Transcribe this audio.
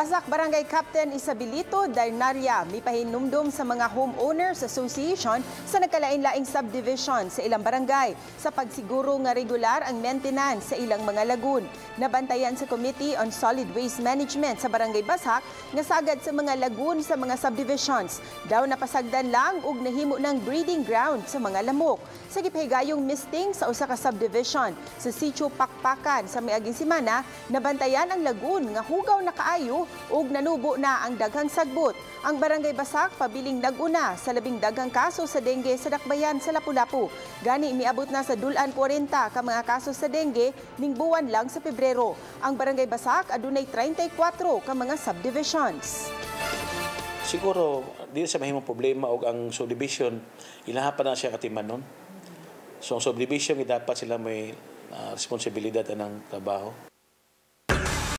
Basak Barangay Captain Isabelito Darnaria mipahinumdum sa mga homeowners association sa nagkalain-laing subdivision sa ilang barangay sa pagsiguro nga regular ang maintenance sa ilang mga lagoon. Nabantayan sa Committee on Solid Waste Management sa Barangay Basak nga sagad sa mga lagoon sa mga subdivisions. Daw napasagdan lang ug nahimo ng breeding ground sa mga lamok. Sa gipahigayong misting sa usa ka subdivision sa Sitio Pakpakan sa miaging semana, nabantayan ang lagoon nga hugaw na kaayo ug nanubo na ang daghang sagbot. Ang Barangay Basak pabiling nag-una sa labing daghang kaso sa dengue sa Dakbayan sa Lapu-Lapu. Gani miabot na sa dulan 40 ka mga kaso sa dengue ning buwan lang sa Pebrero. Ang Barangay Basak adunay 34 ka mga subdivisions. Siguro dili sa mahimong problema og ang subdivision ilaha pa na siya katimanon. So ang subdivision dapat sila may responsibilidad anang trabaho.